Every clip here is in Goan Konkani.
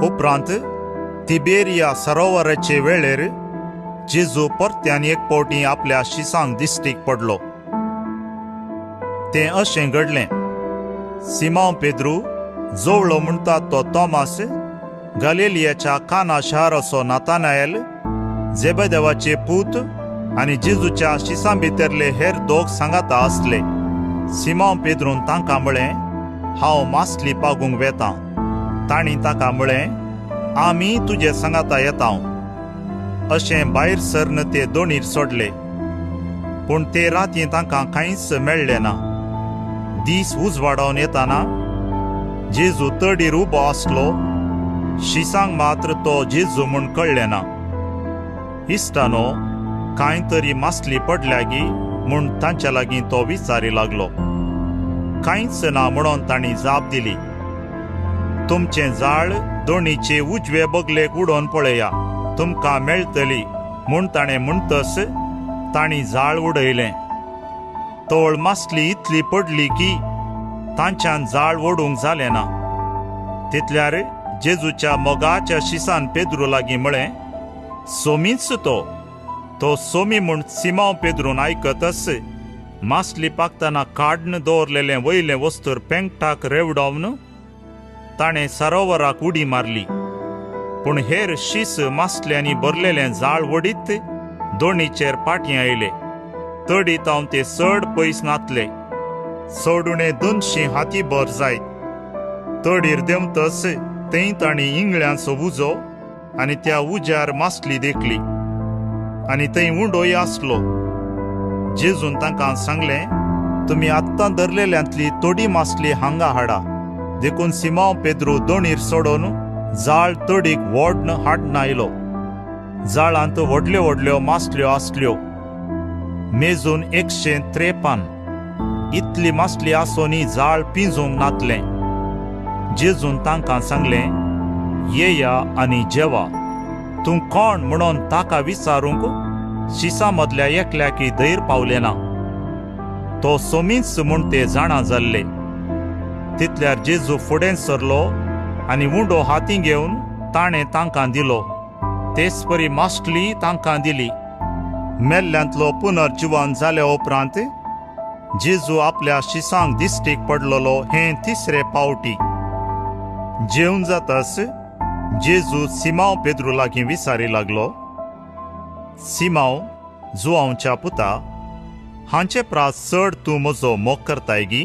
उपरांत तिबेरिया सरोवराचे वेळेर जेजू परत्यान एक फावटी आपल्या शिसांक दिश्टीक पडलो. तें अशें घडलें, सिमांव पेद्रू, जोवळो म्हणटा तो तॉमास, गालिलियाच्या काना शहराचो नातानाएल, जेबेदेवाचे पूत आनी जेजूच्या शिसां भितरले हेर दोग सांगाता आसले. सिमांव पेद्रून तांकां म्हळें, हांव मासली पागूंक वेतां. तांणी ताका म्हळें, आमी तुजे सांगाता येता. अशें भायर सरन ते दोणीर सोडले, पूण ते राती तांकां कांयच मेळ्ळें ना. दीस उजवाडावन येताना जेजू तडीर उबो आसलो. शिसांक मात्र तो जेजू म्हूण कळ्ळें ना. इश्टानो, कांय तरी मासली पडल्यागी म्हूण तांच्या लागीं तो विचारी लागलो. कांयच ना म्हणून तांणी जाप दिली. तुमचें जाळ दोणीचे उजवे बगलेक उडोवन पळया, तुमकां मेळटली म्हूण ताणें म्हणटस तांणी जाळ उडयलें. तोळ मासली इतली पडली की तांच्यान जाळ ओडूंक जालें ना. तितल्यार जेजूच्या मोगाच्या शिसान पेद्रू लागीं म्हळें, सोमीच तो. तो सोमी म्हूण सिमांव पेद्रून आयकतच मासली पाकतना काडून दवरलेलें वयलें वस्तूर पेंकटाक रेवडावन ताणें सरोवराक उडी मारली. पूण हेर शीस मासल्यांनी भरलेलें जाळ वडीत दोणीचेर पाटी आयले. तडी तावन ते चड पयस नातले, सोडुणे 200 हाती भर जायत. तडीर देंवतच थंय तांणी इंगळ्यांचो उजो आनी त्या उज्यार मासली देखली आनी थंय उंडोय आसलो. जेजून तांकां सांगलें, तुमी आत्तां धरलेल्यांतली थोडी मासली हांगा हाडा. देखून सिमांव पेद्रू दोणीर सोडून जाळ तडीक वोडन हाडून आयलो. जाळांत व्हडल्यो व्हडल्यो मासल्यो आसल्यो, मेजून 153. इतली मासली आसोनी जाळ पिंजूंक नातलें. जेजून तांकां सांगलें, येया आनी जेवा. तूं कोण म्हणून ताका विचारूंक शिसां मदल्या एकल्याकी धैर पावलें ना. तो सोमीच म्हूण ते जाणा जाल्ले. तितल्यार जेजू फुडें सरलो आनी उंडो हाती घेवन ताणें तांकां दिलो. तेच परी मासली तांकां दिली. मेल्ल्यांतलो पुनर्जिवन जाल्या उपरांत जेजू आपल्या शिसांक दिश्टीक पडलेलो हें तिसरे पावटी. जेवन जाताच जेजू सिमांव पेद्रू लागीं विचारी लागलो, सिमांव जुआंवच्या पुता, हांचे प्रास चड तूं म्हजो मोग करताय गी?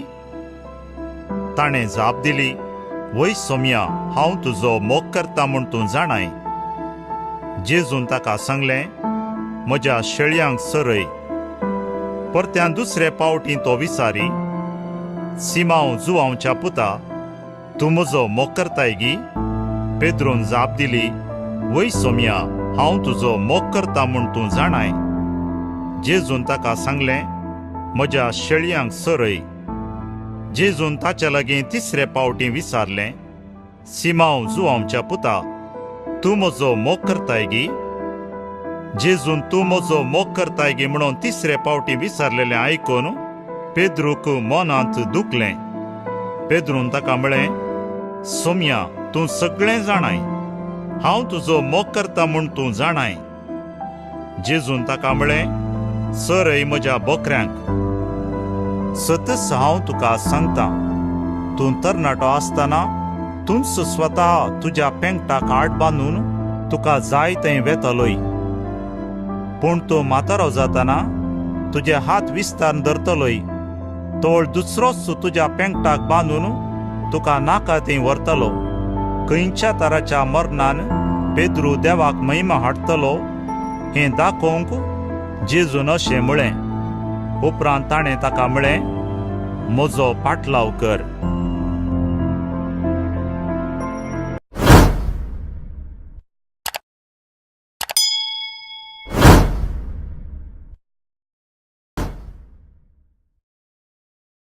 ताणें जाप दिली, वय सोम्या, हांव तुजो मोग करता म्हूण तूं जाणाय. जेजून ताका सांगलें, म्हज्या शेळयांक सरय. परत्यान दुसरे पावटी तो विचारी, सिमांव जुआंवच्या पुता, तूं म्हजो मोग करताय गी? पेद्रून जाप दिली, वय सोम्या, हांव तुजो मोग करता म्हूण तूं जाणाय. जेजून ताका सांगलें, म्हज्या शेळयांक सरय. जेजून ताच्या लागीं तिसरे पावटी विचारलें, सिमांव जुआंवच्या पुता, तूं म्हजो मोग करताय गी? जेजून तूं म्हजो मोग करताय गी म्हणून तिसरे पावटी विचारलेलें आयकून पेद्रूक मनांत दुखलें. पेद्रून ताका म्हळें, सोम्या, तूं सगळें जाणाय, हांव तुजो मोग करता म्हूण तूं जाणाय. जेजून ताका म्हळें, सरय म्हज्या बोकऱ्यांक. सतच हांव तुका सांगता, तूं तरणाटो आसतना तूंच स्वता तुज्या पेंकटाक आड बांदून तुका जाय थंय वेतलोय. पूण तूं म्हातारो जातना तुजे हात विस्तार धरतलोय, तोळ दुसरोच तुज्या पेंकटाक बांदून तुका नाका थंय व्हरतलो. खंयच्या तराच्या मरणान पेद्रू देवाक महिमा हाडटलो हें दाखोवंक जेजून अशें म्हळें. उपरांत ताणें ताका म्हळें, म्हजो पाटलाव कर.